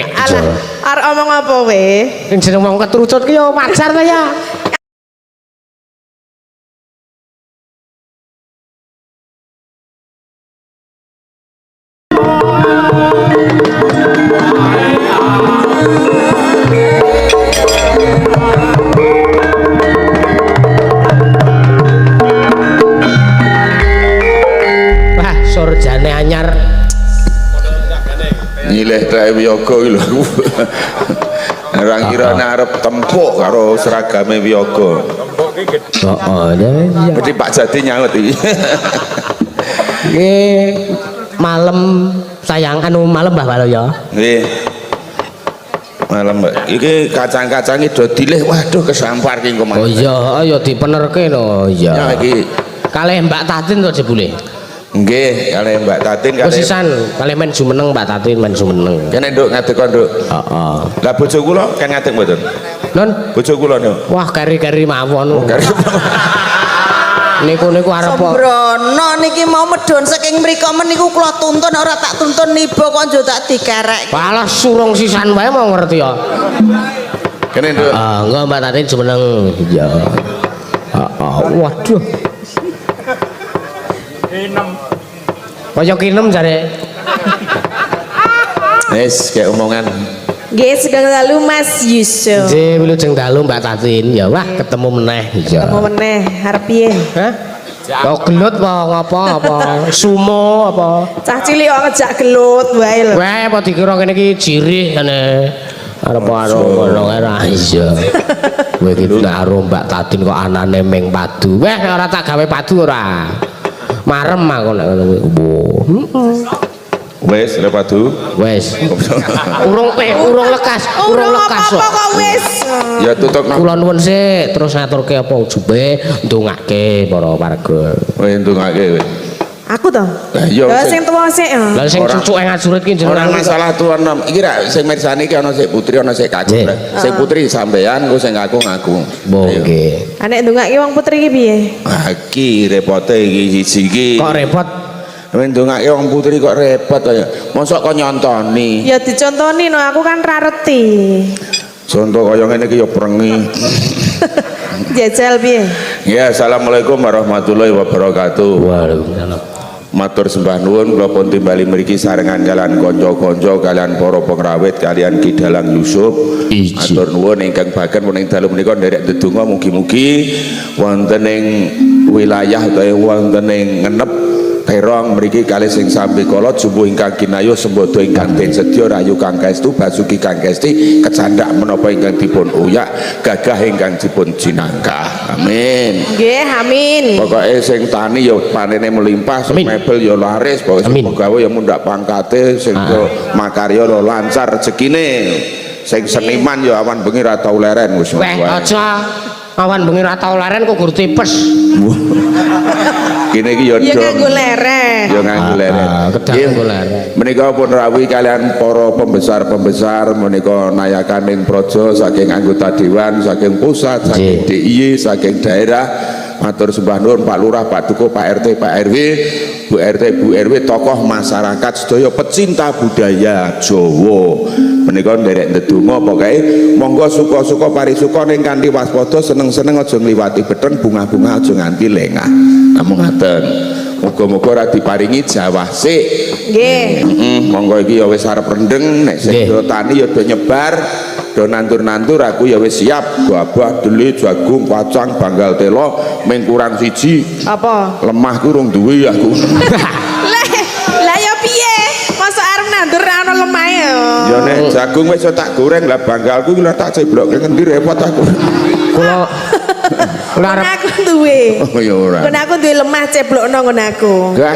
Alah, arep omong apa we? Sing jeneng wong ketrucut ki ya wajar ta ya. Wah, surjane anyar. Nyileh trae wiyaga iki lho aku. Ora kira nek arep tempuk karo seragame wiyaga. Heeh, ya iya. Mesti Pak Jadi nyaut iki. Iki malam sayang anu malam Mbah Walo ya. Nggih. Malam, Mbak. Iki kacang-kacange do dilih. Waduh kesampar ki engko. Oh iya, ayo dipenerke no. Ya Iya. iki. Kalih Mbak Tatin to jebule. Nggih, kalih Mbak Tatin Wis kalih. sisan, kalih men jumeneng Mbak Tatin men jumeneng. Kene nduk ngadeg kok, Nduk. Heeh. Lah bojo kula kan ngadeg mboten? Non, Bojo kula niku. wah keri-keri mawon. Kari. Niku niku arep kok. Sembrono niki mau medhun saking mriko meniku kula tuntun ora tak tuntun niba kok njo tak dikerek. Walah surung sisan wae mau ngerti ya. Kene nduk. Heeh, engko Mbak Tatin jumeneng. Iya. Heeh, waduh. Kaya kinem jare. Wis kayak omongan. Nggih, sugeng dalu Mas Yusuf. Nggih, wilujeng dalu Mbak Tatin. Ya wah ketemu meneh. Iya. Ketemu meneh arep piye? Hah? Kok gelut apa ngopo apa sumo apa? Cah cilik kok ngejak gelut wae lho. Weh, apa dikira kene iki jirih kene. Arep arep ngono kae ra iya. Kowe iki karo Mbak Tatin kok anane ming padu. Weh, ora tak gawe padu ora. Marem aku nek ngono kuwi. Heeh. Wis lepadu. Wes. Urung urung lekas, urung lekas apa-apa kok wis. Ya tutuk nang. Kula nuwun sik terus ngaturke apa ujube ndongake para warga. Kowe ndongake kowe. Aku to. Lah iya, Lah sing- sing tuwa sik. ya. Lah sing Ora- cucuke ngajurit ki Ora jenengan masalah tuwa nom. Iki ra sing mirsani iki ana sik putri ana sik kakung. Nggih. Sing putri sampean, engko sing kakung aku. Mbok nggih. Ah, nek ndongake wong putri iki piye? Ah iki repote iki siji iki. Kok repot? Kowe ndongake wong putri kok repot to ya. Mosok kok nyontoni. Ya dicontoni no aku kan ra reti. Contoh kaya ngene iki ya prengi. Jajal piye? Ya, assalamualaikum warahmatullahi wabarakatuh. Waalaikumsalam. Matur sembah nuwun kula pun timbali mriki sarengan kalian kanca-kanca kalian para pengrawit kalian Ki Dalang Yusuf. Iji. Matur nuwun ingkang baken wonten ing dalu menika nderek ndedonga mugi-mugi wonten ing wilayah utawi wonten ing ngenep Terong mriki kalih sing sambekala jumbuh ingkang kinayuh sembodo ingkang den sedya rayu kang kaestu basuki kang kesti kecandak menapa ingkang dipun uyak gagah ingkang dipun jinangkah. Amin. Nggih, amin. Pokoke sing tani ya panene melimpah, sing Amin. mebel ya laris, pokoke sing Amin. pegawe ya mundhak pangkate, sing makarya ya lancar rezekine. Sing seniman ya awan bengi ra tau leren wis Weh, aja awan bengi ra tau leren kok gur tipes. Kene iki ya Ya dong. nganggo lereng. Ya nganggo leren. Ah, kedah Nggih. nganggo leren. Menika pun rawuh kalian para pembesar-pembesar menika nayakaning praja saking anggota dewan, saking pusat, saking Nggih. DIY, saking daerah. Matur sembah nuwun Pak Lurah, Pak Dukuh, Pak RT, Pak RW, Bu RT, Bu RW, tokoh masyarakat sedaya pecinta budaya Jawa. Menika nderek ndedonga pokoke monggo suka-suka parisuka ning kanthi waspada seneng-seneng aja ngliwati beteng bunga-bunga aja nganti lengah. Namung ngaten. Muga-muga ora diparingi jawah sik. Nggih. Monggo iki ya wis arep rendeng nek sing Nggih. do tani ya do nyebar, do nandur-nandur aku ya wis siap gabah, dele, jagung, kacang, banggal telo ming kurang siji Apa? lemah ku rung duwe aku. Lah, lah ya piye? Masa arep nandur ra ono lemahe ya. Ya nek jagung wis tak goreng lah banggalku iki lah tak ceblokke ngendi repot aku. Kula kula Kon arep aku duwe. Oh ya ora. Kon aku duwe lemah ceblokno nggon aku. Gak.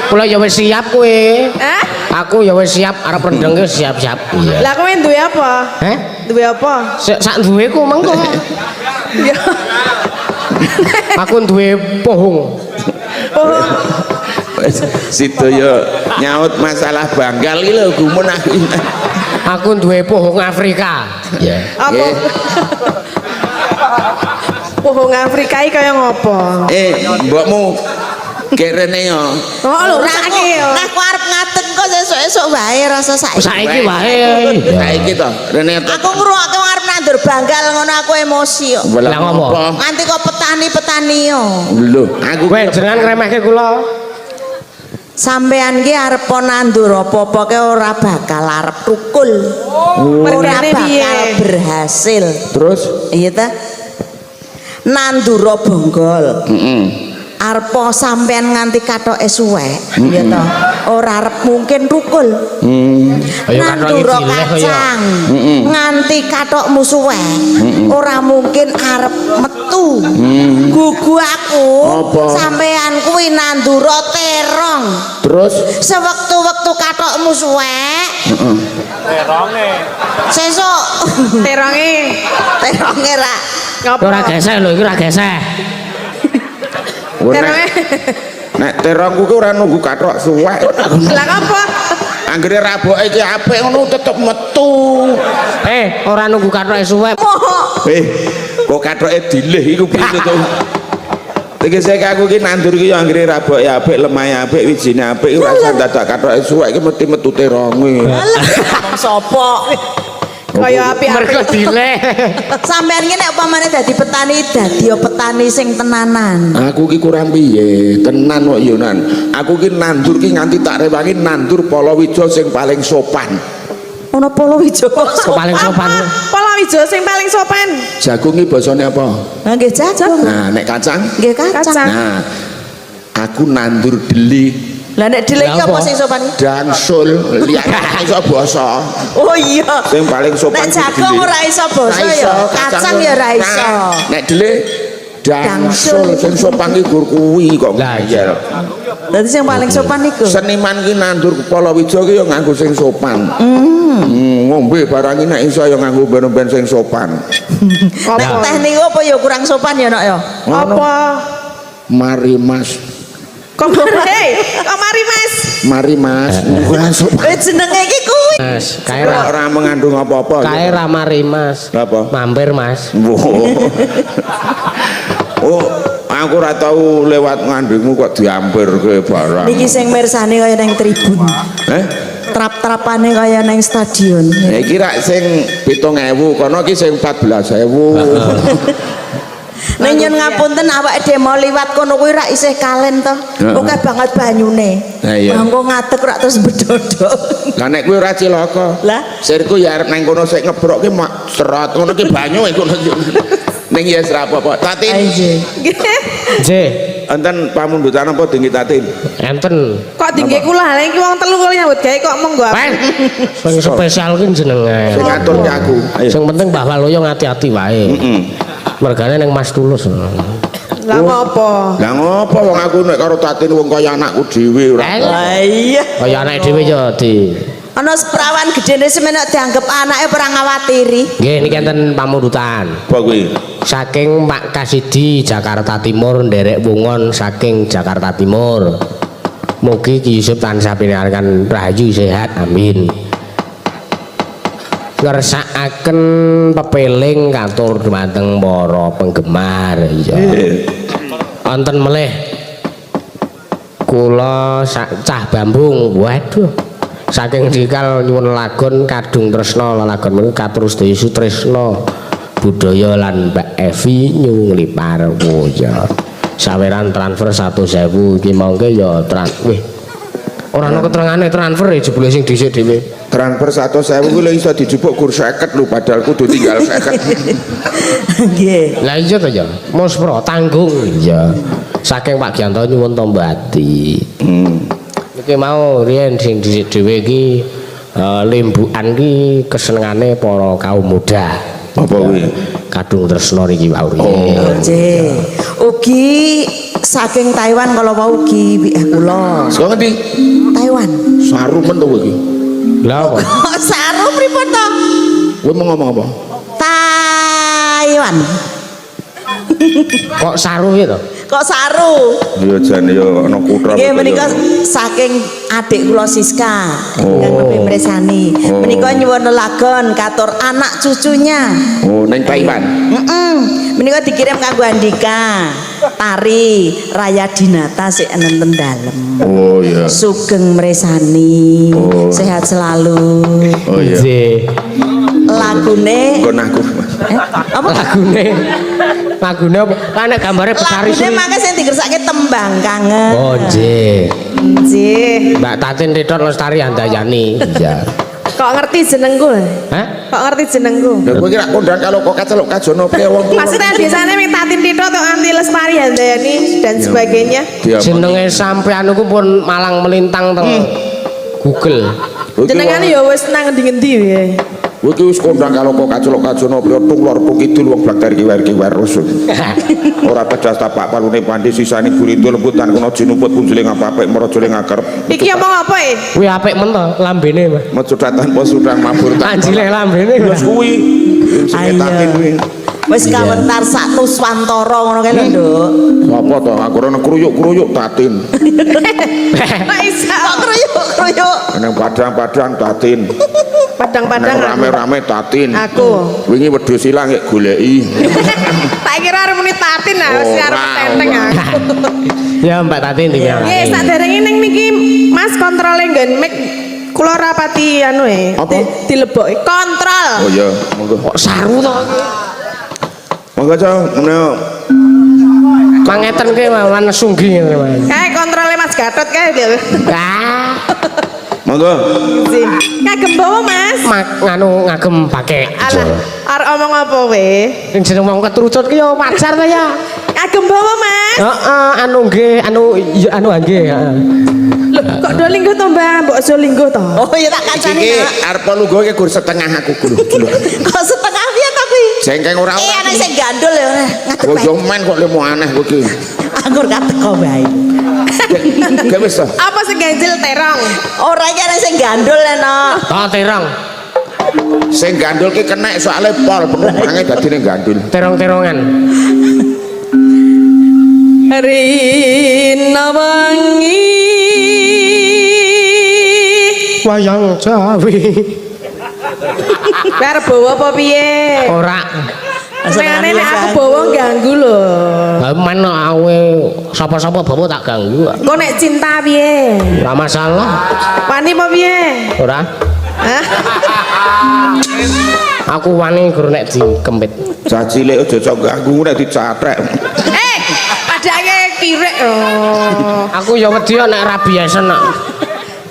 Kula ya wis siap kowe. Hah? Aku ya wis siap arep rendeng ki siap-siap. Iya. Lah kowe duwe apa? Heh? Duwe apa? Sak duweku mengko. Ya. Aku duwe pohong. Oh, Wis sedaya nyaut masalah banggal iki lho gumun aku. Aku duwe pohong Afrika. Iya. apa? Nggih. Pohong Afrika iki kaya ngopo? Mbokmu Kerene yo. Oh lho, Ora sakake yo. Nah, aku arep ngadeg kok sesuk-esuk wae rasa saiki. Saiki wae. Saiki to, rene to. Aku ngrungokke wong arep nandur banggal ngono aku emosi kok. Lah ngopo? Nganti kok petani-petani yo. Lho, aku Kowe jenengan ngremehke kula. Sampean ki arep nandur apa-apa ke ora bakal arep tukul. Ora Mergane piye? bakal berhasil. Terus Iya ta? Nandura bonggol. heeh. Arepa sampean nganti kathoke suwek, ya ta? Ora arep mungkin tukul. Ayo kathoke Nandura dileh kaya. kacang. Nganti kathokmu suwek, ora mungkin arep metu. Gugu aku Apa? sampean kuwi nandura terong. Terus Sewektu-wektu kathokmu suwek, Teronge. sesuk Teronge. teronge ra. Ngopo? Ora geseh lho, iki ora geseh. nek Teronge. nek terongku ki ora nunggu kathok suwek. Lah ngopo? Anggere raboke iki apik ngono tetep metu. Eh, ora nunggu kathoke suwek. Eh, kok kathoke dilih iku piye to? Tegese aku ki nandur ki ya anggere raboke apik, lemahe apik, wijine apik ora usah dadak kathoke suwek iki mesti metu teronge. Alah, ngomong sapa? Kaya Mergo api-api. dileh. Sampean ki nek upamane dadi petani, dadi yo petani sing tenanan. Aku ki kurang piye, tenan kok yo nan. Aku ki nandur ki nganti tak rewangi nandur palawija sing paling sopan. Ono palawija kok Kok paling sopan. Apa? Palawija sing paling sopan. Jagung ki basane apa? Nah, nggih jagung. Nah, nek kacang? Nggih kacang. Kacang. Nah, aku nandur deli Lah nek dele iki Lah apa apa? sing sopan? dangsul liyane iso basa. Oh iya. Sing paling sopan Nek ki jagung dele. ora iso basa Ora ya, iso, kacang ya ora iso. Nah, nek dele dangsul Dangsul. sing sopan ki gur kuwi kok. Lah, iya. Dadi sing paling sopan iku. Seniman ki nandur palawija ki ya nganggo sing sopan. Ngombe barang iki nek iso ya nganggo ben-ben sing sopan. Nek teh niku apa ya kurang sopan ya nok ya? Apa? Mari Mas. Kok mari? Kok mari, Mas? Mari Mas. Kurang sopan. Eh jenenge iki kuwi. Mas, kae ra Ora mengandung apa-apa. kae ra mari, Mas. Apa? Mampir, Mas. Wo. Oh, aku ora tau lewat ngandungmu kok diampirke barang. Niki sing mirsani kaya nang tribun. Eh? Trap-trapane kaya nang stadion. Iki rak sing 7.000, kono iki sing 14.000. Ning nyun ngapunten awake dhewe mau liwat kono kuwi rak isih kalen to. Heeh. Oke banget banyune. Lah iya. Mangko ngadeg rak terus bedodok. Lah nek kuwi ora cilaka. Lah? Sirku ya arep nang kono sik ngebrok ki mak serot ngono ki banyu iku. Ning ya ora apa-apa. Tatin, Nggih. Nggih. Nggih, enten pamundutan apa dinggi Tatin? enten. Kok dingge kula lha iki wong telu kok nyambut gawe kok monggo aku. Pen. Sing spesial ki jenengan. Sing ngaturke aku. Ayo. Sing penting Mbah Waluyo ngati-ati wae. Heeh. Mergane ning Mas Tulus. Lah ngopo? Lah ngopo wong aku nek karo Tatin wong kaya anakku dhewe ora. Eh, Lah iya. Kaya anake dhewe yo di. Ana seperawan gedene semene dianggep anake ora ngawatiri. Nggih niki enten pamundutan. Apa kuwi? Saking Pak Kasidi Jakarta Timur nderek wungon saking Jakarta Timur. Mugi Ki Yusuf tansah pinaringan rahayu sehat amin. Ngersakaken pepeling katur dumateng para penggemar iya. Wonten melih kula cah Bambung. Waduh. Saking dikal nyuwun lagon Kadung Tresna lelagon menika katur sedaya sutresna budaya lan Mbak Evi Nyunglipar. Oh ya. Saweran transfer 100.000 iki mongke ya wih. Ora ana keterangane transfer ya jebule sing dhisik dhewe. Transfer 100.000 kuwi lho iso dijupuk gur 50 lho padahal kudu tinggal 50. Nggih. Lah iya to ya. Muspro tanggung iya. Saking Pak Gianto nyuwun tombo ati. Iki mau riyen sing dhisik dhewe iki limbukan ki kesenengane para kaum muda. Apa kuwi? Kadung Tresna niki wau riyen. Nggih. Ugi saking Taiwan kalau wau ugi WA kula. Saka ngendi? Taiwan. Saru men to kowe iki. Lah apa? Kok saru pripun to? Kowe mau ngomong apa? Taiwan. Kok saru ya to? Kok saru? Ya jan ya ana kutha. Nggih menika saking adik kula Siska ingkang nembe mresani. Oh. Menika nyuwun lelagon katur anak cucunya. Oh, ning Taiwan. Heeh. Menika dikirim kanggo Andika. Tari Raya Dinata sik enten dalem. Oh iya. Sugeng mresani. Oh. Sehat selalu. Oh iya. Nggih. Lagune Nggon aku. apa? Lagune. Lagune apa? Lah nek gambare Bestari Lagune Sri. mangke sing dikersake tembang kangen. Oh, nggih. Nggih. Mbak Tatin Titor Lestari Handayani. Iya. Kok ngerti jenengku? Hah? Kok ngerti jenengku? Lha kowe kira kondang kalau kok kaceluk kajono piye wong tuwa. Maksudnya biasanya ming Tatin Tito atau Anti Lestari Handayani dan sebagainya. Dia Jenenge sampean niku pun malang melintang teng Google. Jenengane ya wis nang ngendi-ngendi piye. Kowe iki wis kondang kalau kok kaceluk kajono piye tung lor tung kidul wong blak dari kiwer-kiwer rusun. Ora tedas tapak palune pandi sisane gurindo lembutan kono jinuput punjule ngapapek marajole ngakarep. Iki omong apa e? Kuwi apik men to lambene, Mas. Mecudat tanpa sudang mabur tanpa. Anjile lambene. Wis kuwi sing Tatin kuwi. Wis kawentar sak nuswantara ngono kae lho, Nduk. Apa to aku ora kruyuk-kruyuk Tatin. Kok iso? Kok kruyuk-kruyuk. Nang padang-padang Tatin. Padang-padang Nang aku. rame-rame Tatin. Aku. Wingi wedhus ilang gek goleki. Tak kira arep muni Tatin ah, wis arep Ora, tenteng ora. aku. Ya Mbak Tatin dibilang. Nggih, saderenge ning niki Mas kontrole nggen mic kula rapati anu e. Apa? Dileboki kontrol. Oh iya, monggo. Kok saru to? Monggo Cok, ngene. Mangeten ke Mas Sunggi ngene Mas. Kae kontrole Mas Gatot kae lho. Ah, Monggo. Kagem bawa Mas. mak nganu ngagem pake. Alah, arep omong apa we? Sing jeneng wong ketrucut ki ya wajar ta ya. Kagem bawa Mas. Heeh, anu nggih, anu ya anu nggih, heeh. Lho, kok do lingguh to, Mbak? Mbok aja lingguh to. Oh ya tak kancane, Iki Nak. arep lungguh iki gur setengah aku gulu. Kok setengah piye to kuwi? Jengkeng ora Eh ora. ana sing gandul ya ora. Ngadep Kok wae. yo men kok lemo aneh kowe iki. Anggur kateko wae. Gak wis to. Apa sing ganjil terong? Ora iki ana sing gandul enak. Oh, terong. Sing gandul ki kenek soalé pol penumpange dadine gandul. Terong-terongan. Rina wangi Wayang Jawi. Kowe arep bawa apa piye? Ora. Senengane nek aku bawa ganggu lho. Lah men awe sapa-sapa bawa tak ganggu. Engko nek cinta piye? Ora masalah. Wani apa piye? Ora. Hah? Aku wani gur nek dikempit. Cah cilik aja cok ganggu nek dicathek. Eh, padake kirik. Oh. Aku ya wedi nek ora biasa nek.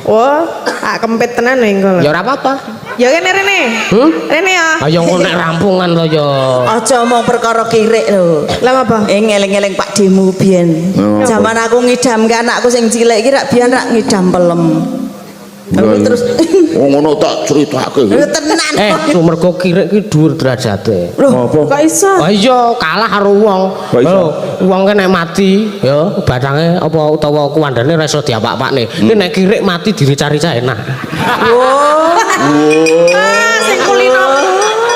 Wah, tak kempit tenan lho engko. Ya ora apa-apa. Ya kene rene. Hmm? Rene ya. Ayo engko nek rampungan to ya. Aja omong perkara kirik lho. Lah apa? Eh ngeling-eling Pak Demu biyen. Oh. Zaman aku ngidamke anakku sing cilik iki rak biyen rak ngidam pelem. Aku terus Oh ngono tak critake. lho tenan. Mergo kirik ki dhuwur derajate. Loh, Apa? Kok iso? Wah iya kalah karo wong. Kok iso? Lho, wong ki nek mati ya badange apa utawa kuwandane ora iso diapak-apakne. Ki nek kirik mati dirica-rica enak. Ah, sing kulino.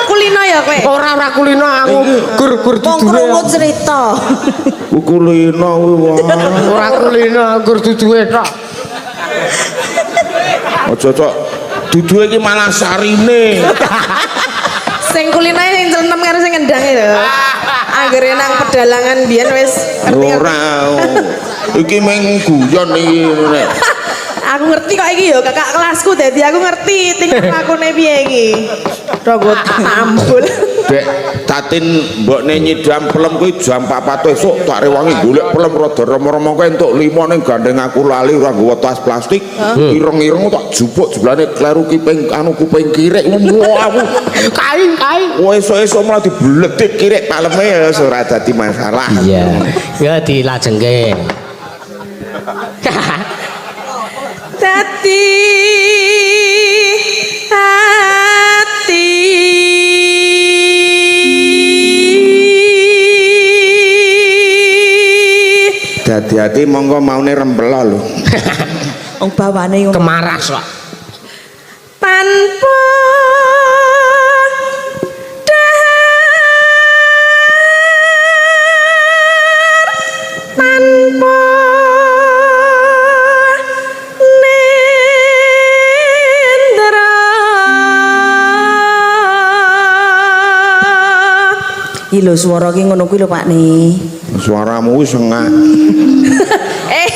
Kulino ya kowe. Ora ora kulino aku gur-gur Wong duduhe. krungu cerita. Kulino kuwi wah. Ora kulino gur duduhe tok. Aja cok duduhe iki malah sarine. Sing kulino sing celenem karo sing ngendang lho. Anggere nang pedalangan biyen wis ngerti. Ora. Iki mung guyon iki nek. Aku ngerti kok iki ya kakak kelasku dadi aku ngerti tingkah lakune piye iki. Ronggo tambul. Dek Tatin mbokne nyidam pelem kuwi jam 4 esuk tak rewangi golek pelem rada remo-remo kuwi entuk 5 ning gandeng aku lali ora nggawa tas plastik. Ireng-ireng tak jupuk jebulane kleru kuping anu kuping kirik. Wah aku Kain kain. wah esuk-esuk malah dibledik kirik paleme ya wis ora dadi masalah. Iya. Ya dilajengke. Dadi hati Dadi ati monggo maune rempelo lho. Wong bawane ngono. Kemaras kok. Tanpa dahar Iki lho swara ki ngono kuwi lho Pak nih. Suaramu wis sengak. Eh,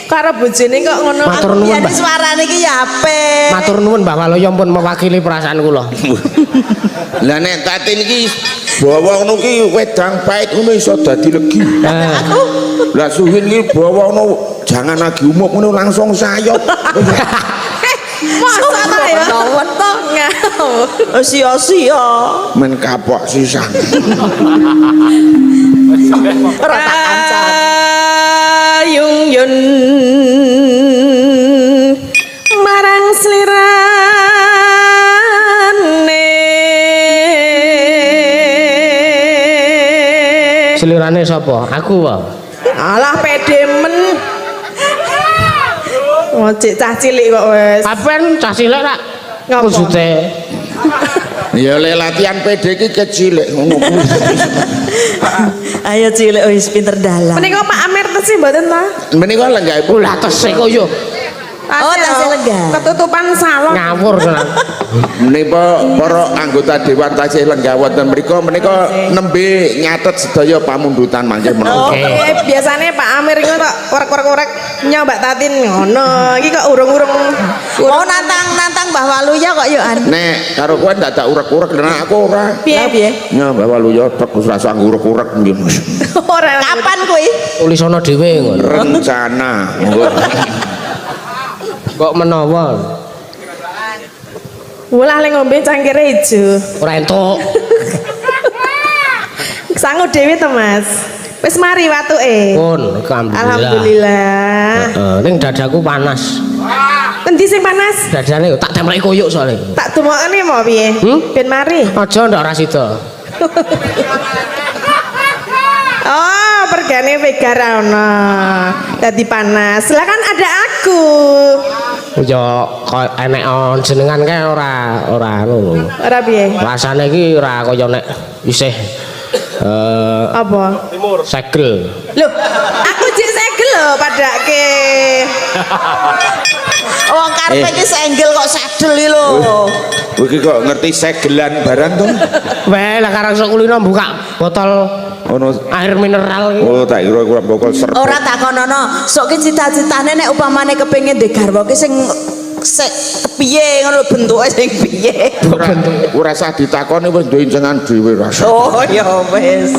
karo bojone kok ngono. Matur nuwun, Ya Mbah. suarane iki ya apik. Matur nuwun Mbah Waluyo pun mewakili perasaan kula. Lah nek Tatin iki bawa ngono ki wedang pahit ngono iso dadi legi. Eh, Lah Suhin iki bawa ngono jangan lagi umum ngono langsung sayop. Masa ta ya? Mawon to. Ngawur. Sia-sia. Men kapok sisan. Ora tak kancane. Yung yun marang slirane. Selirane sapa? Aku wae. Alah pede men. Oh, cik cah cilik kok wis. Kapan cah cilik rak? Ngapa? Wujute. Ya le latihan PD iki kecilik ngono kuwi. Ayo cilik wis pinter dalang. Menika Pak Amir tesih mboten ta? Menika lenggahipun Lah tesih kok yo Oh, tasih lenggah. Ketutupan salon. ngawur tenan. Menika para anggota dewan tasih lenggah wonten mriku menika nembe nyatet sedaya pamundutan mangke menawa. Oh, Oke. biasanya Pak Amir iku tok korek-korek nyoba Mbak Tatin ngono. Iki kok urung-urung. Mau nantang-nantang Mbah Waluyo kok yo an. Nek karo kowe ndak tak urek-urek nek aku ora. Piye? Lah piye? Nya Mbah Waluyo tek wis rasa ngurek-urek nggih. Ora. Kapan kuwi? Tulisana dhewe ngono. Rencana. Monggo. Kok menawa Walah le ngombe cangkire ijo. ora entuk. Sangu dhewe to, Mas. Wis mari watuke. Pun alhamdulillah. Alhamdulillah. Heeh, ning dadaku panas. Endi sing panas? Dadane tak templeki koyok soalnya. Tak dumokne mau piye? Hmm? Ben mari. Aja ndak ora sida. Oh, pergane Vega ra ono. Dadi panas. Lah kan ada aku. Ya kok enek jenengan kae ora ora ngono. Ora piye? Rasane iki ora kaya nek isih Apa? segel. Loh, aku jek segel lho padake. Wong karepe iki senggel kok sedel iki lho. Kowe iki kok ngerti segelan barang to? Weh, lah karang sok kulino buka botol Ono air mineral iki. Oh, tak kira kurang bokol serbet. Ora takonono, sok ki cita-citane nek upamane kepengin ndek garwa ki sing sik kepiye ngono bentuke sing piye. Ora ora usah ditakoni wis duwe incengan dhewe rasa. Oh ya wis.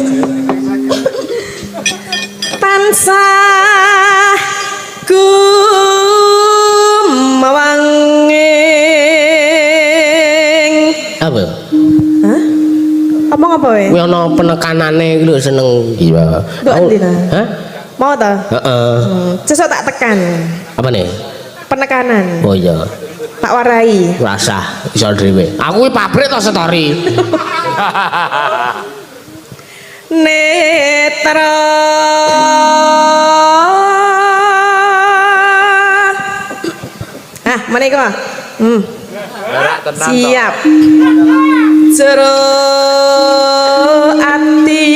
Tansah gumewanging. Apa? Hah? Ngomong apa we? Kuwi ana penekanane iki lho seneng. Iya. Mbok endi ta? Hah? Mau ta? Heeh. Sesuk tak tekan. Apa nih? Penekanan. Oh iya. Tak warai. Rasah iso dhewe. Aku iki pabrik to story. Netra. Ah, menika. Siap. Jero ati.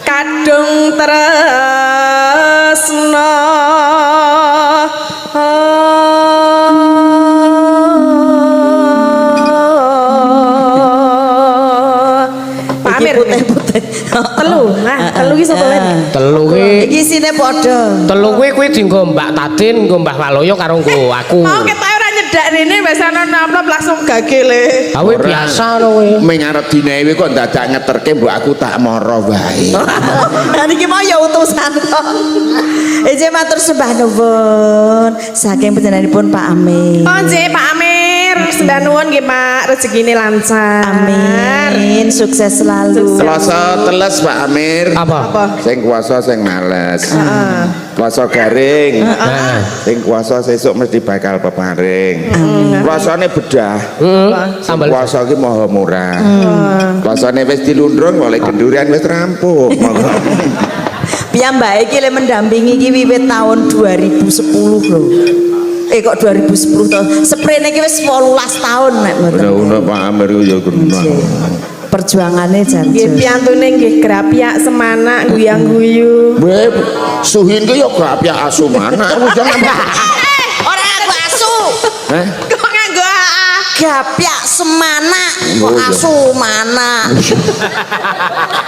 Kadung tresna. Pak Iki Amir. putih-putih. Telu. Nah, telu ki sapa wae? Telu kuwi Iki isine padha. telu kuwi kuwi dienggo Mbak Tatin, nggo Mbah Waluyo karo nggo aku. Mau ketok ora nyedak rene biasane amplop langsung gagele. Ha kuwi Ora. biasa ngono kuwi. Ming arep dinewi kok dadak ngeterke mbok aku tak mara wae. Lah niki mau ya utusan kok. Ije matur sembah nuwun saking panjenenganipun Pak Amir. Oh, nggih Pak Amir, sembah nuwun nggih Pak, rezekine lancar. Amin, sukses selalu. Selasa teles Pak Amir. Apa? Apa? Sing kuasa sing males. Kuasa garing. Nah. Sing kuasa sesuk mesti bakal peparing. Kuasane bedah. Heeh. Sing Sambal kuasa ki maha murah. Kuasane wis dilundrung oleh gendurian wis rampung. Monggo. Piyambake iki le mendampingi iki wiwit tahun 2010 lho. Kok 2010 to? Sprene iki wis 18 tahun nek mboten. Udah-udah Pak Amir ku ya genah. Perjuangane jan. Nggih piyantune nggih grapyak semanak guyang-guyu. Weh, Suhin ki ya gapyak asu mana? Aku jangan. Ora aku asu. Heh? Kok nganggo AA? G. Gapyak semanak kok Oh, iya. asu manak.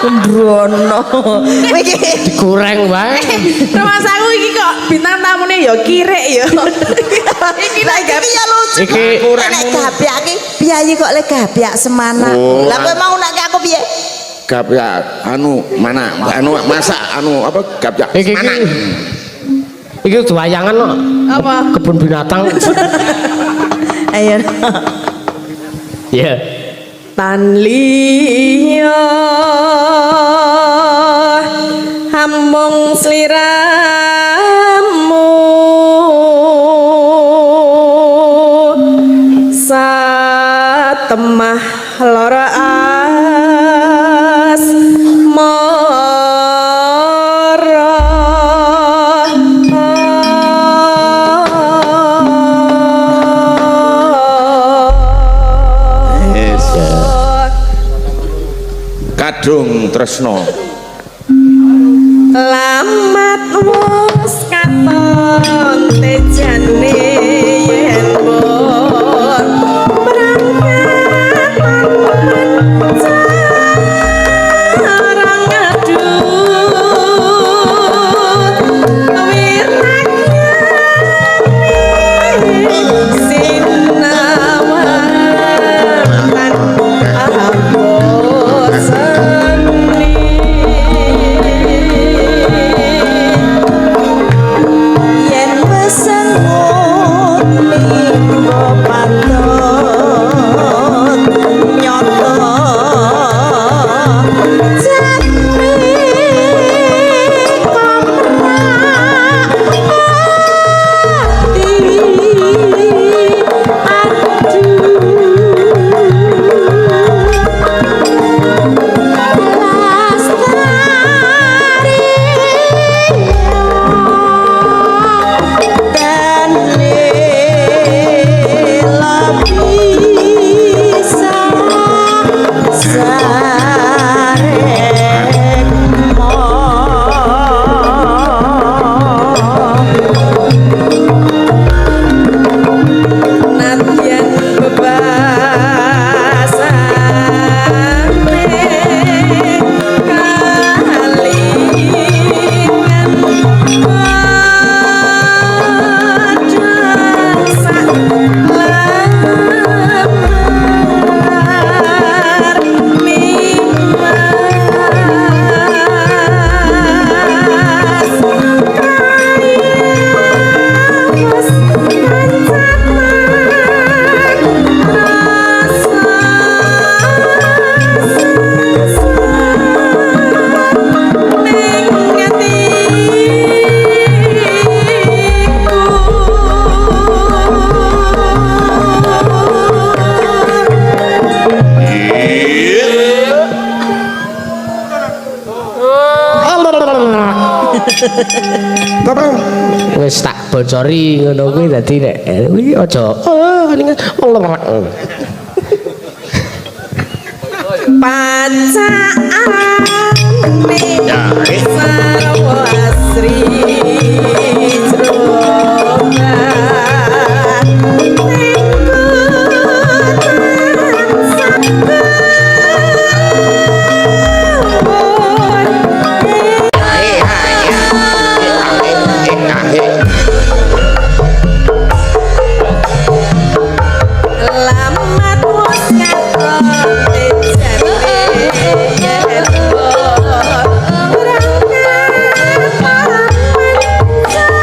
Sembrono. Kowe iki Digoreng wae. Rumangsaku iki kok bintang tamune ya kirek ya. Iki Lah iki ya lucu. Iki Nek gapyak iki piyayi kok le gapyak semanak. Oh, Lah kowe mau nek aku piye? Gapyak anu mana anu masak anu apa gapyak Iki mana? iki. Iki kudu wayangan kok. Apa? Kebun binatang. Ayo. Iya. Tan liya amung sliramu satemah lara asmara. Yes. Kadung tresno. Lamat wis katon tejane yen bor berangkat jarang ngadut wirnanyane sinawan abot seni. Yen pesengut minggo patut nyoto jati komrak ati aduh lestari dan bisa sarekmo. Nadyan bebasane kalingan padhang sak lembar mimas krayas kancatan rasa ning atiku. Apa? Wis tak bocori ngono kuwi dadi nek kuwi aja oh ngene. Pacakane sarwa asri jroban Lamat wis katon tejane yen berangkat paman.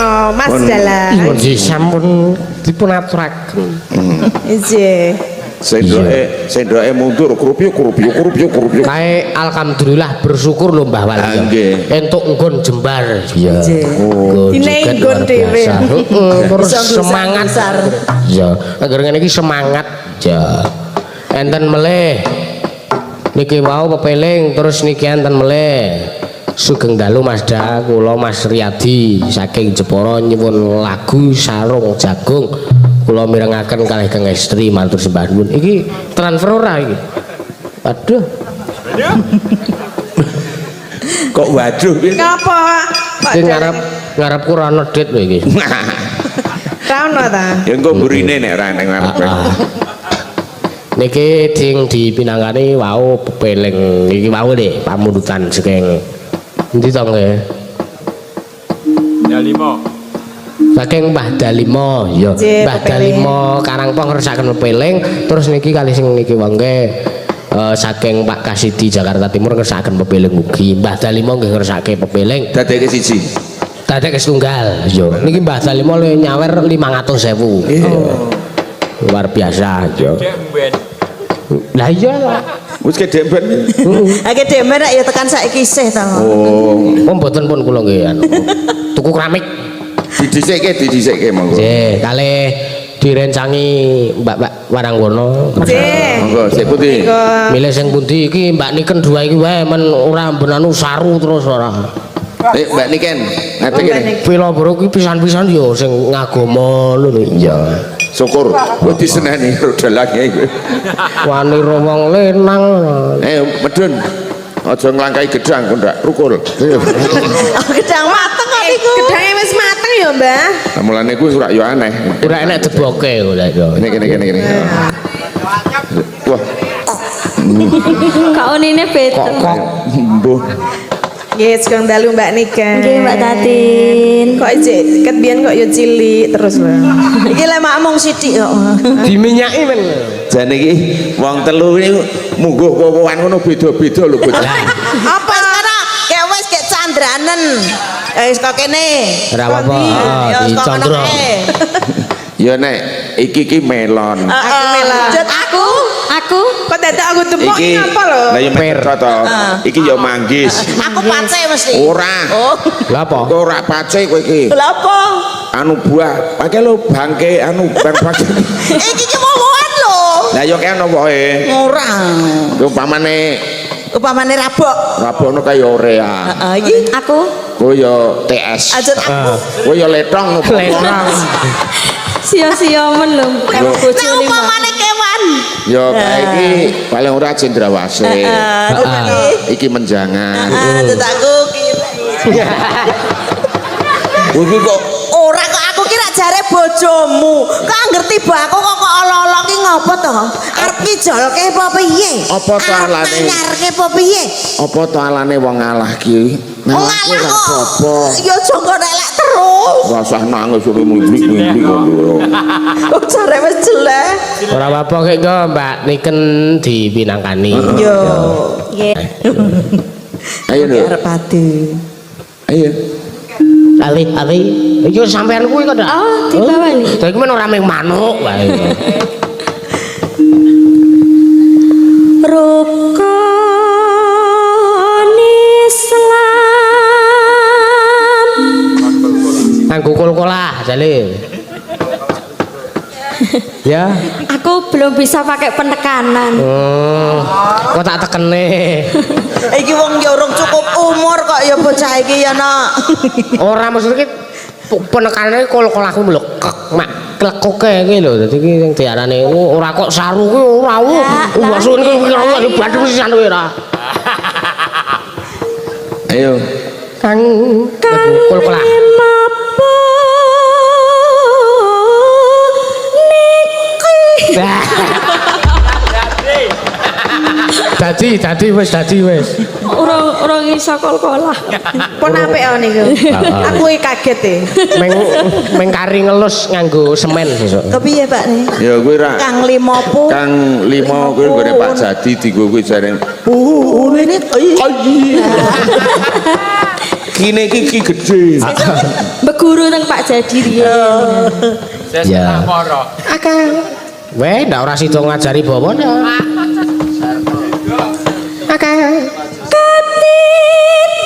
no Mas Dalang. Nggih sampun dipun aturaken. Nggih. Sendoke sendoke mundur krupyuk krupyuk krupyuk krupyuk. Kae alhamdulillah bersyukur lho Mbah Wali. Ah, nggih. Entuk nggon jembar. Iya. Oh. Dinehi nggon dhewe. Heeh, terus Bisa semangat. besar. Iya, angger ngene iki semangat. Ya. Enten melih. Niki wau pepeling terus niki enten melih. Sugeng dalu Mas Da, kula Mas Riyadi saking Jepara nyuwun lagu Sarung Jagung. Kula mirengaken kalih kang estri matur sembah nuwun. Iki transfer ora iki? Waduh. Kok waduh piye? Ngapa? Kok Iki ngarep ngarepku ora ono dit lho iki. Ra ono ta? Ya engko burine nek ora nang ngarep. Ah. Niki ding dipinangkani wau pepeling iki wau lho pamundutan saking endi to nggih? Ya limo. Saking Mbah Dalimo, ya. Nggih, Mbah pepeling. Dalimo Karangpoh ngersakaken pepeling, terus niki kali sing niki wongke saking Pak Kasidi Jakarta Timur ngersakaken pepeling ugi. Mbah Dalimo nggih ngersake pepeling. Dadeke siji. Dadek setunggal, yo. Niki Mbah Dalimo le nyawer 500.000. Oh. Luar biasa, yo. Dek mben. Lah iya lah. Wis kedek ben. Akeh dhewe nek ya tekan saiki isih to. Oh, Oh mboten pun kula nggih anu. Tuku keramik. didhisikke didhisikke monggo. Nggih, kalih direncangi Mbak-mbak Waranggono. Nggih. Monggo sik putih. Monggo. Milih sing pundi iki Mbak Niken dua iki wae men ora ben anu saru terus ora. Mbak Niken, ngadeg Mbak kene. Niken. Pila bro iki pisan-pisan yo sing ngagama lho. Iya. Syukur kowe diseneni karo dalange kowe. Wani ro wong lenang. Medun. Aja nglangkai gedang kok ndak rukul. Gedang mateng kok niku. Gedange wis mateng ya, Mbah. Lah mulane kuwi ora yo aneh. Ora enek deboke kok lha yo. Kene kene kene kene. Wah, Kak Unine beda. Kok kok mbuh. Nggih, sugeng dalu Mbak Niken. Nggih, Mbak Tatin. Kok ijek ket biyen kok yo cilik terus lho. Iki lek makmung sithik kok. diminyaki men. Jane iki wong telu iki mungguh wowoan ngono beda-beda lho bocah. Apa? Wis kono, kek wis kek candranen. Eh wis kok kene. Ora apa-apa, Ya di wis kok kono Condro. kae. Ya nek iki iki melon. Aku melon. Jut aku. Aku Kok dadak aku demok Iki iki apa lho? Lah ya Per. per to. Iki ya manggis. Aku pace mesti. Ora. Oh. Lah apa? Kok ora pace kowe iki. Lha apa? Anu buah, pakai lho bangke anu bang bangke. Iki ki wowoan lho. Lah ya kaya ana wohe. Ora. Umpamane Upamane rabok. rabono kaya orea. Heeh, iki aku Kowe ya TS. ajut aku. Kowe ya letong opo. Letong. sia-sia men lho karo Nek bojone Mbak. upamane kewan. Ya kae iki paling ora cendrawasih. Heeh, iki. Iki menjangan. Heeh, jut aku kira. Kowe iki kok Ora kok aku kira jare bojomu. Kok ngerti tiba aku kok kok olo-olo ki ngopo to? Arep ngijolke apa piye? Apa to Arep alane? nganyarke apa piye? apa to alane wong ngalah ki? Wong Ngalah ki ngalah ora kok. apa-apa. Ya aja kok elek terus. Ora usah nangis ngono miblik-miblik ngono. Kok jare wis jelek. Ora apa-apa kek engko Mbak Niken dipinangkani. Yo. Nggih. Ayo Nduk. Arep padu. Ayo. Ali, ali. Iki sampean kuwi kok ndak? Oh, dibawani. Lah iki men ora mung manuk wae. Rukun Islam. Nganggo kol-kolah jale. Ya. Aku belum bisa pakai penekanan. Oh, kok tak tekene. Iki wong ya urung cukup umur kok ya bocah iki ya nak. Ora maksudnya ki penekanane kol-kolahku lho kek mak klekoke iki lho. Dadi iki sing diarani oh, ora kok saru kuwi ora. Wah, suwun kuwi ora badhe pisan kuwi ora. Ayo. Kang kol-kolah. Lima niki. Dadi, dadi wis, dadi wis. Urung iso kol-kolah. Pun apik oh niku. Aku iki kaget e. Meng meng kari ngelus nganggo semen sesuk. Kepiye Pak nih? Ya kuwi ra Kang limo pu. Kang limo kuwi nggone Pak Jadi dienggo kuwi jare. Ini Kine iki ki gedhe. Beguru teng Pak Jadi riyen. Saya Ya. senang moro. Akeh. Weh, ndak ora sida ngajari bawa ndak. Akeh.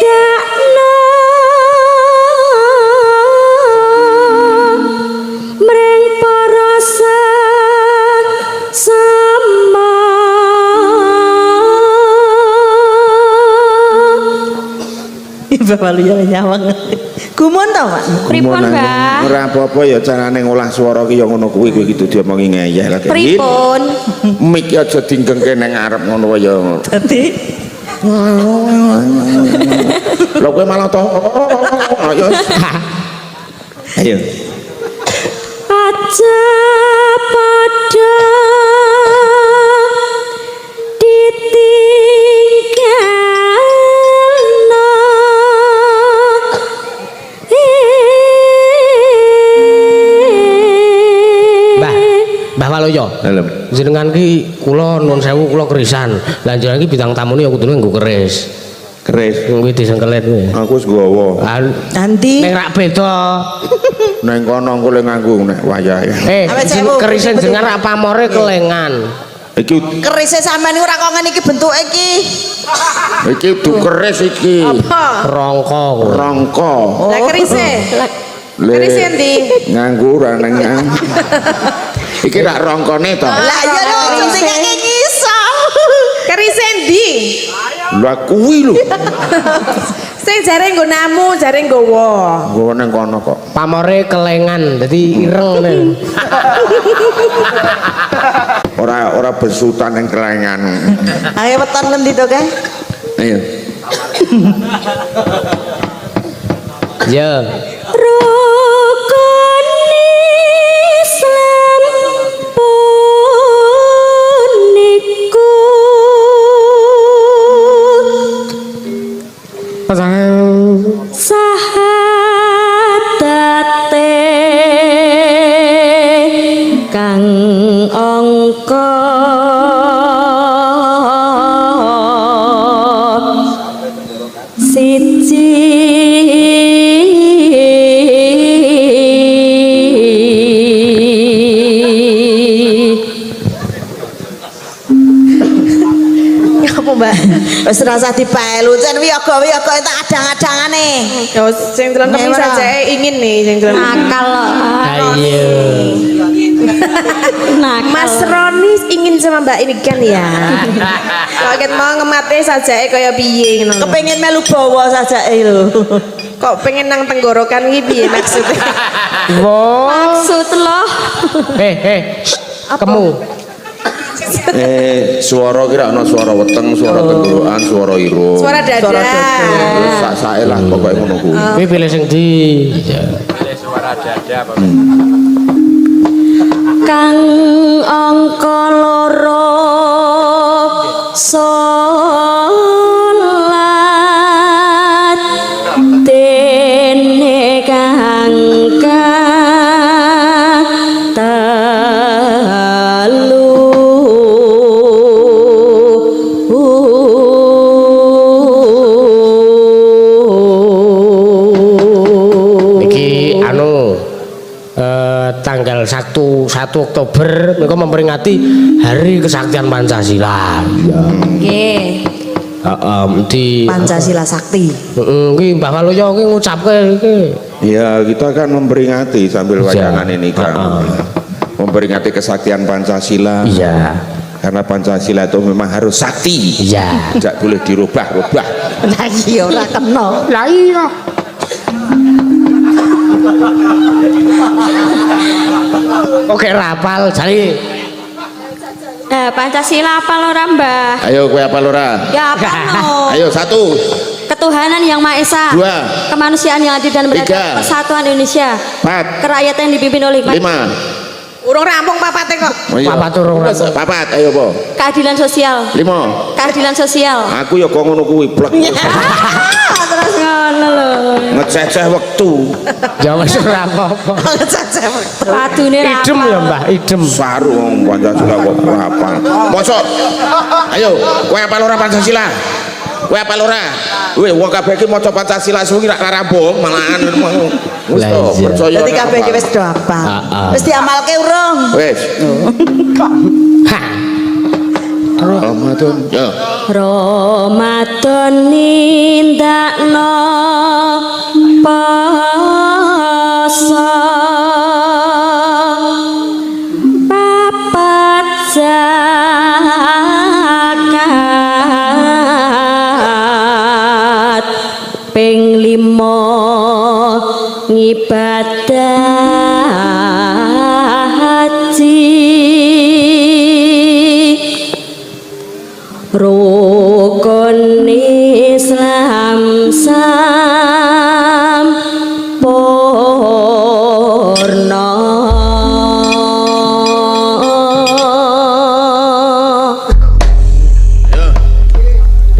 Ketidakno mring para sama. Bapak lu ya nyawang. Gumun to, Pak? Pripun, Mbah? Ora apa-apa ya carane ngolah swara ki ya ngono kuwi, kowe iki diomongi ngeyel lagi. Pripun? Mik aja dinggengke nang ngarep ngono wae ya. Dadi Lha kowe malah to. Ayo. Ayo. Aja padha ditinggalno. Mbah, Mbah Waluyo. Dalem. Jenengan ki kula nuwun sewu kula kerisan. Lah jenengan ki bintang tamune ya kudune nggo keris. Keris. Kuwi disengkelet kuwi. Aku wis nggawa. Ah, nanti Ning rak beda. Neng kono engko le nganggo nek wayahe. Eh, Awet sewu. kerise jenengan rak pamore kelengan. Iki kerise sampean niku ora kok ngene iki bentuke iki. iki du keris iki. Apa? Rongko kuwi. Rongko. Lah kerise. Le Kerise endi? Nganggo ora neng. Iki rak rongkone to. Lah iya lho tingake iso. Kerise endi? Lah kuwi lho. Sing jare nggo namu, jare nggawa. Nggawa neng kono kok. Pamore kelengan, dadi ireng ngene. Ora ora besutan neng kelengan. Ayo weton ngendi to, Kang? Ayo. Ya. Rukun Islam puniku sahadate kang angka siji. Ngapa, Mbak? Wis ora usah dipelu, jan wiyaga-wiyaga tak adang-adangane. Ya sing delok Nek ora. sajake ingin nih sing delok. Nakal kok. Ayo. Nakal. Mas Roni ingin sama Mbak ini kan ya. Kok ket mau ngemate sajake kaya piye ngono. lho. Kepengin melu bawa sajake lho. Kok pengen nang tenggorokan iki piye maksudnya? Wo. Maksud loh. Eh, eh. Kemu. Suara kira ana suara weteng, suara tenggorokan, suara irung. Suara dada. Suara dada. Wis sak-sake lah pokoke ngono kuwi. Kuwi pilih sing ndi? Ya. Pilih suara dada apa? Kang angka loro salat dene kang telu. Iki anu tanggal 1 1 Oktober mereka memperingati Hari Kesaktian Pancasila. Nggih. Heeh, di Pancasila Sakti. Heeh, iki Mbah Waluyo iki ngucapke iki. Ya, kita kan memperingati sambil Iya. wayangan ini kan. Heeh. Memperingati kesaktian Pancasila. Iya. Karena Pancasila itu memang harus sakti. Iya. Tidak boleh dirubah-rubah. Lah iya ora kena. Lah iya. Oke rapal jali. Pancasila apa ora, Mbah? Ayo kowe apa ora? Ya apa no? Ayo satu, Ketuhanan yang Maha Esa. Dua. Kemanusiaan yang adil dan beradab. Tiga. Persatuan Indonesia. empat, Kerakyatan yang dipimpin oleh hikmat. lima. Urung rampung papate kok. Oh, iya. Papat urung rampung. Papat, ayo po. Keadilan sosial. Lima. Keadilan sosial. Aku ya kok ngono kuwi plek. Terus ngono lho. Ngececeh wektu. Ya wis ora apa-apa. Ngececeh wektu. Padune ra Idem apal. ya Mbah, idem. Saru wong Pancasila kok ora hafal. Mosok. Ayo, kowe hafal ora Pancasila? Kowe apal ora? Kowe wong kabeh iki maca Pancasila suwi rak rampung malahan wis to percaya. Dadi kabeh iki wis do apal. Heeh. Wis diamalke urung? Wis. Ha. Ramadan. Ya. Ramadan nindakno poso papat zakat ping lima ngibadah haji rukun Islam sampurna.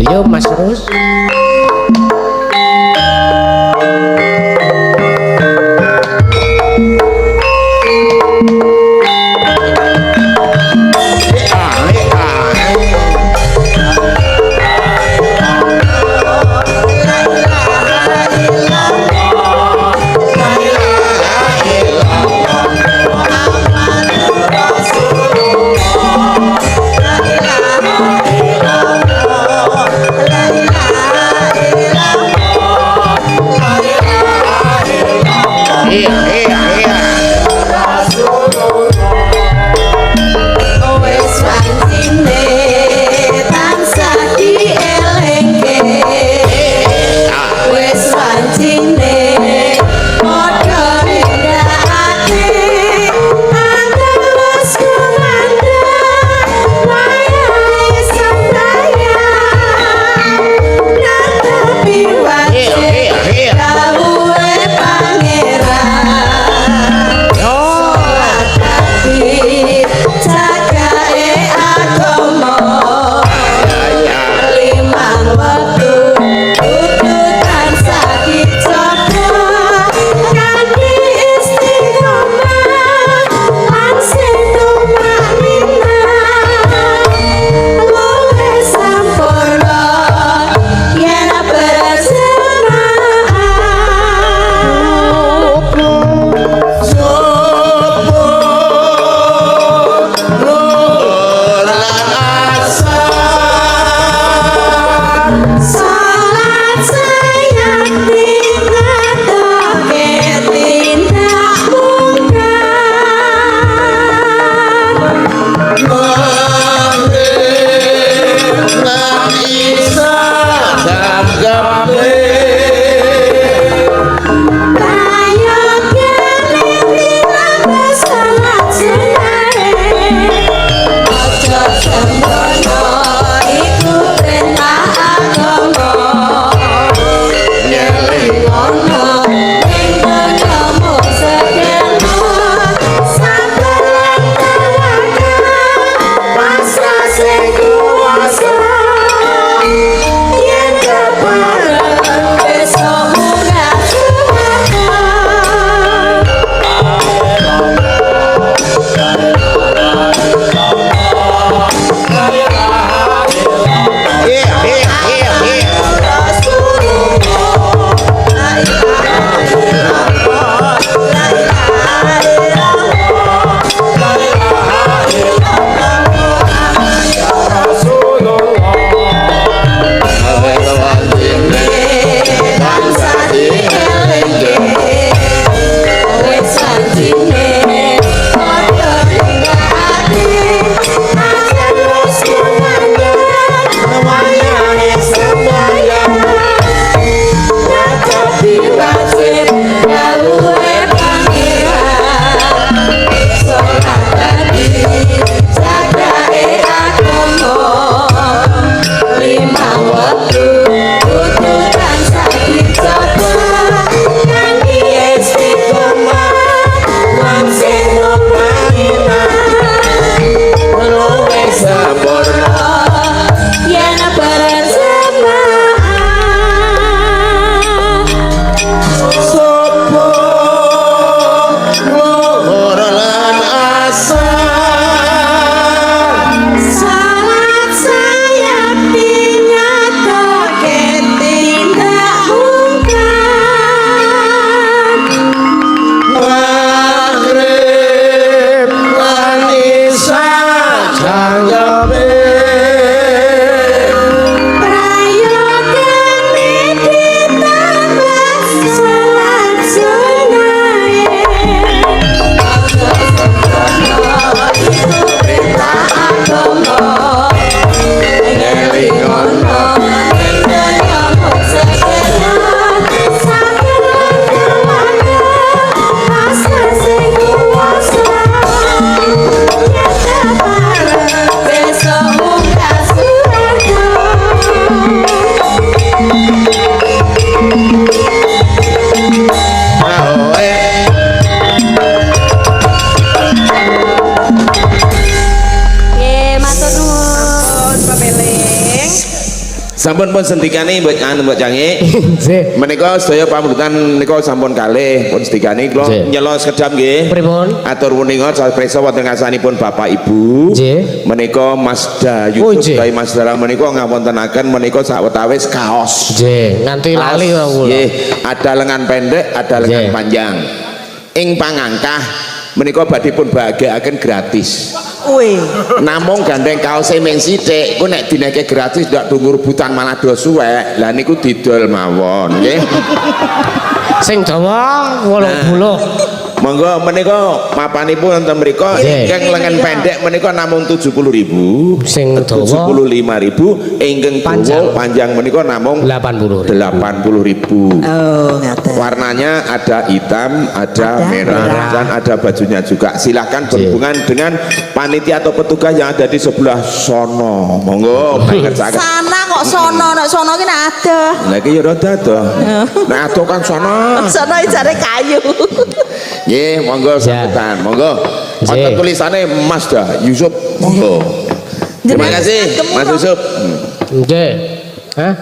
Yo Mas Rus. Iya, iya, iya. Wis wancine tansah dielingke. Wis wancine padha nindakake terus kumandhang wayahe sembahyang netepi wajib dawuhe pangeran. Sampun pun sendikane mbok anu mbok Cange. Nggih. Menika sedaya pamrutan menika sampun kalih pun sendikane kula Nggih. nyela sekedap nggih. Pripun? Atur punika sapresa wonten ngarsanipun Bapak Ibu. Nggih. Menika Mas Da Oh, Yusuf nggih. Dai Mas Dalang menika ngawontenaken menika sawetawis kaos. Nggih, nganti lali kok kula. Nggih, ada lengan pendek, ada lengan Nggih. panjang. Ing pangangkah menika badhe pun bahagiaken gratis. Wih. Namung gandeng kaose ming sithik, ku nek dineke gratis ndak tunggu rebutan malah do suwek. Lah niku didol mawon, nggih. Sing dawa 80. Monggo menika mapanipun wonten mriku Nggih. ingkang lengan pendek menika namung 70.000. Sing dawa 75.000, ingkang Panjang. dawa panjang menika namung 80. 80.000. Oh, ngaten. Warnanya ada hitam, ada Ada merah, merah. dan ada bajunya juga. Silahkan berhubungan dengan panitia atau petugas yang ada di sebelah sono. Monggo, ngerjakan. Sana kok sono, nek sono ki nek adoh. Lah iki ya rada adoh. Nek adoh kan sono. Sono jare kayu. Nggih, monggo Ya. sambutan, monggo. Wonten Nggih. tulisane Mas Dah Yusuf, monggo. Terima kasih Mas Yusuf. Nggih. Hah?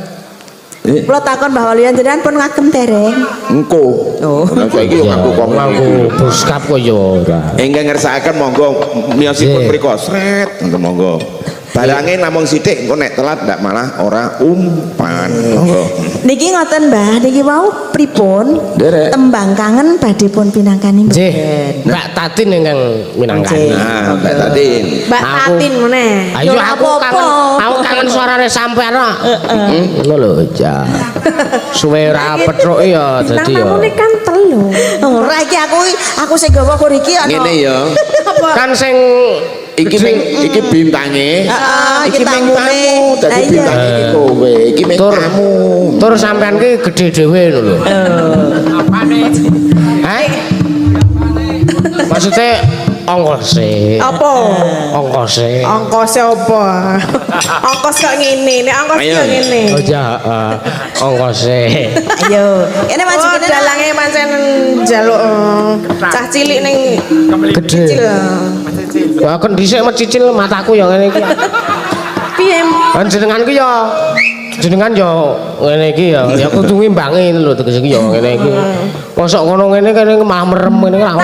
Kula takon Mbah Walian jenengan pun ngagem dereng. Engko. Oh. Lah saiki yo ngaku kok Ngaku boskap kok ya ora. Ingkang ngersakaken monggo miyosipun Nggih. mriku sret ngoten monggo. Barange namung sithik engko nek telat ndak malah ora umpan. Monggo. Niki ngoten Mbah, niki wau pripun? Nderek. Tembang kangen badhe pun pinangkani Nggih. mboten. Mbak Tatin ingkang minangkani. Nggih. Nah, Mbak Tatin. Mbak Aku- Tatin meneh. Ayo Ya ora aku apa-apa. kangen, aku kangen suarane sampean kok. Ngono lho, ja. Suwe ora petruk ya Bintang dadi ya. tamune kan telu. Ora iki aku sing gawa kur iki ana. Ngene ya. Kan sing Iki ming iki bintange. Heeh, Iki iki ming tamune. tamu, dadi Lah iya. bintange iki kowe, iki ming Tur. tamu. Tur sampean ki gedhe dhewe ngono lho. Apane? Hah? Maksudnya ongkose. Apa? Ongkose. Ongkose apa? Ongkos kok ngene, nek ongkos Ayo. kok ngene. Oh ya, heeh. Ongkose. Ayo. Kene maju Oh, kene. dalange pancen njaluk cah cilik ning Gedhe. kecil. Ya kon dhisik mecicil mataku ya ngene iki. Piye? Kan jenengan ku ya jenengan ya ngene iki ya, ya kudu ngimbangi lho tegese iki ya ngene iki. Mosok ngono ngene kene malah merem ngene ora.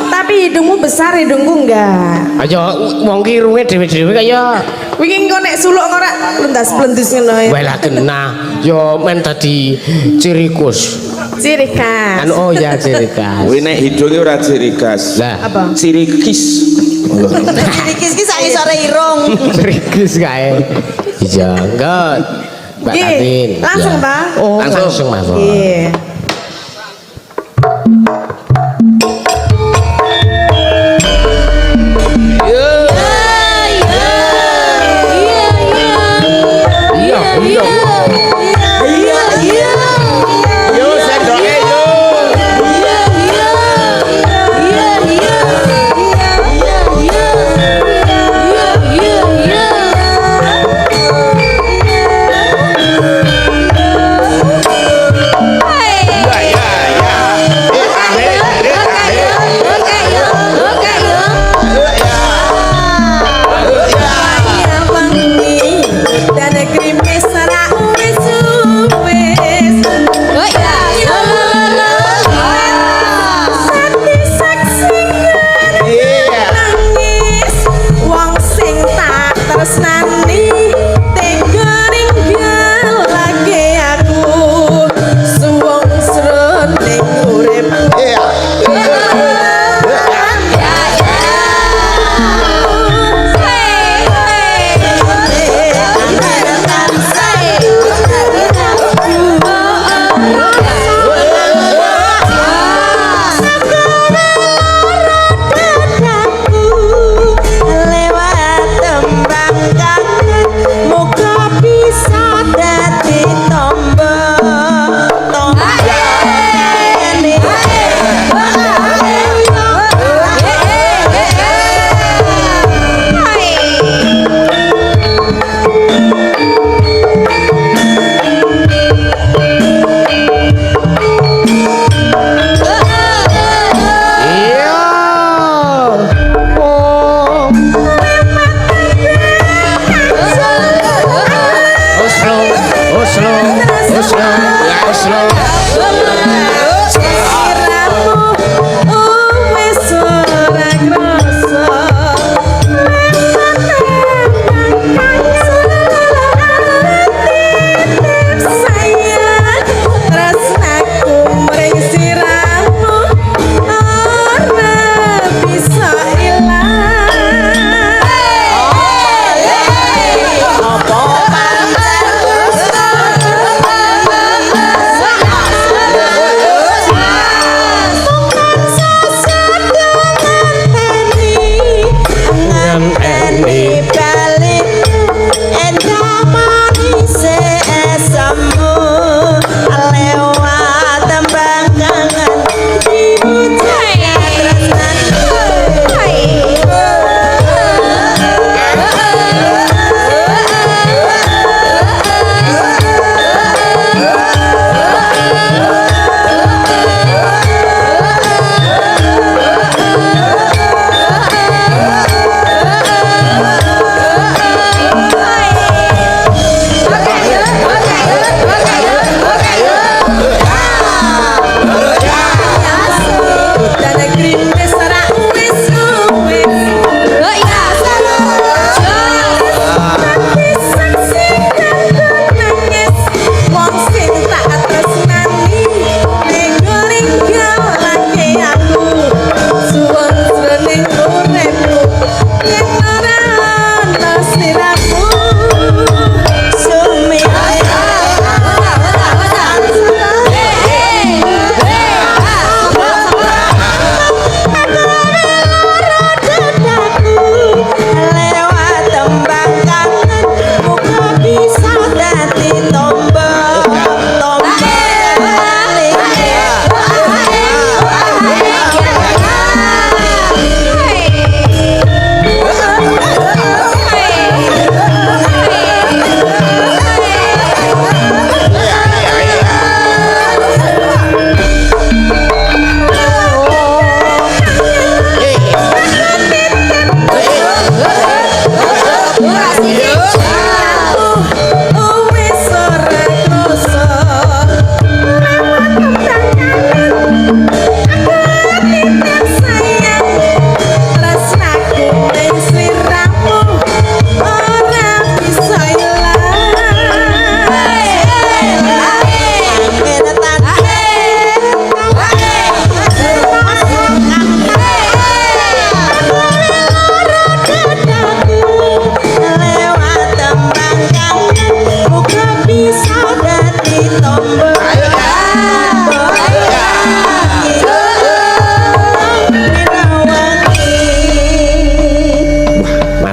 Tapi hidungmu besar, hidungku enggak. Ayo wong ki irunge dhewe-dhewe kaya Wingi engko nek suluk kok ora plendas-plendus ngono ya. wae lah genah ya men dadi cirikus. Ciri khas. Kan oh ya ciri khas. Kuwi nek hidunge ora ciri khas. Lah Apa? Ciri kis. Iki iki sak ngisore irung. cirikus kae. Iya, enggak. Mbak Nggih, Tatin. langsung, Ya. Pak. Oh, Langsung. langsung, Mas. Iya. Iya, iya. Iya, iya. Yo sendoke yo. Hey!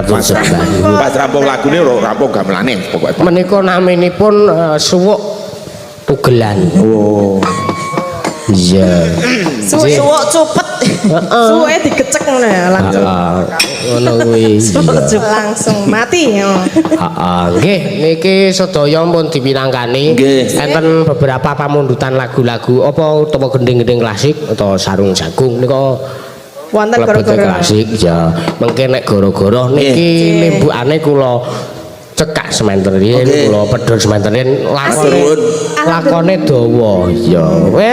Matur Pas sembah nuwun. Pas rampung lagune ora rampung gamelane pokoke. Menika naminipun suwuk tugelan. Oh. Iya. Suwuk cupet. Heeh. Suwe digecek ngono ya langsung. Heeh. Ngono kuwi. Iya. Langsung mati. Yo. Heeh, nggih niki sedaya pun dipinangkani. Nggih. Enten beberapa pamundutan lagu-lagu apa utawa gending-gending klasik atau sarung jagung nika Wonten klebete gara-gara. klasik ya. Mengke nek goro-goro niki limbukane kula cekak sementen riyin kula pedhot sementen riyin lakone Nuwun. lakone dawa ya.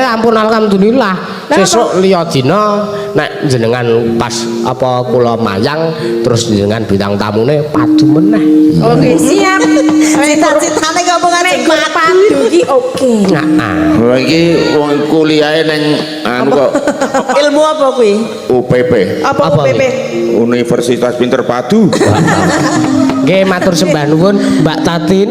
Ampun alhamdulillah. Sesuk liya dina nek jenengan pas apa kula mayang terus jenengan bintang tamune padu meneh. Oke, siap. Cita-citane ngomong Nek ajeng gur padu ki oke. Heeh. Wah, iki wong kuliahe ning anu kok Ilmu apa kuwi? UPP, Apa Apa UPP? Universitas Pinter Padu. Nggih matur sembah nuwun Mbak Tatin.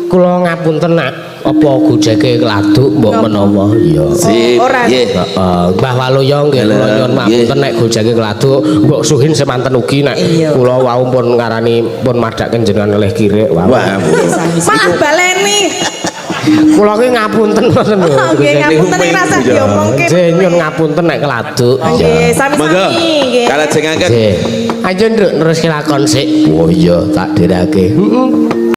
Kula ngapunten nak apa gojeke keladuk mbok menawa iya. Sip. Ora. Nggih. Heeh, Mbah Waluyo nggih kula nyuwun ngapunten nek gojeke keladuk mbok suhin semanten ugi nek kula wau pun ngarani pun madhaken jenengan oleh kirik wau. Wah, Malah baleni. Kula ki ngapunten ngoten lho. Nggih, ngapunten nek rasa diomongke. Nggih nyuwun ngapunten nek keladuk. Nggih, Monggo. sami-sami nggih. Kalajengaken. Nggih. Ayo nduk neruske lakon sik. Oh iya, tak derake. Heeh.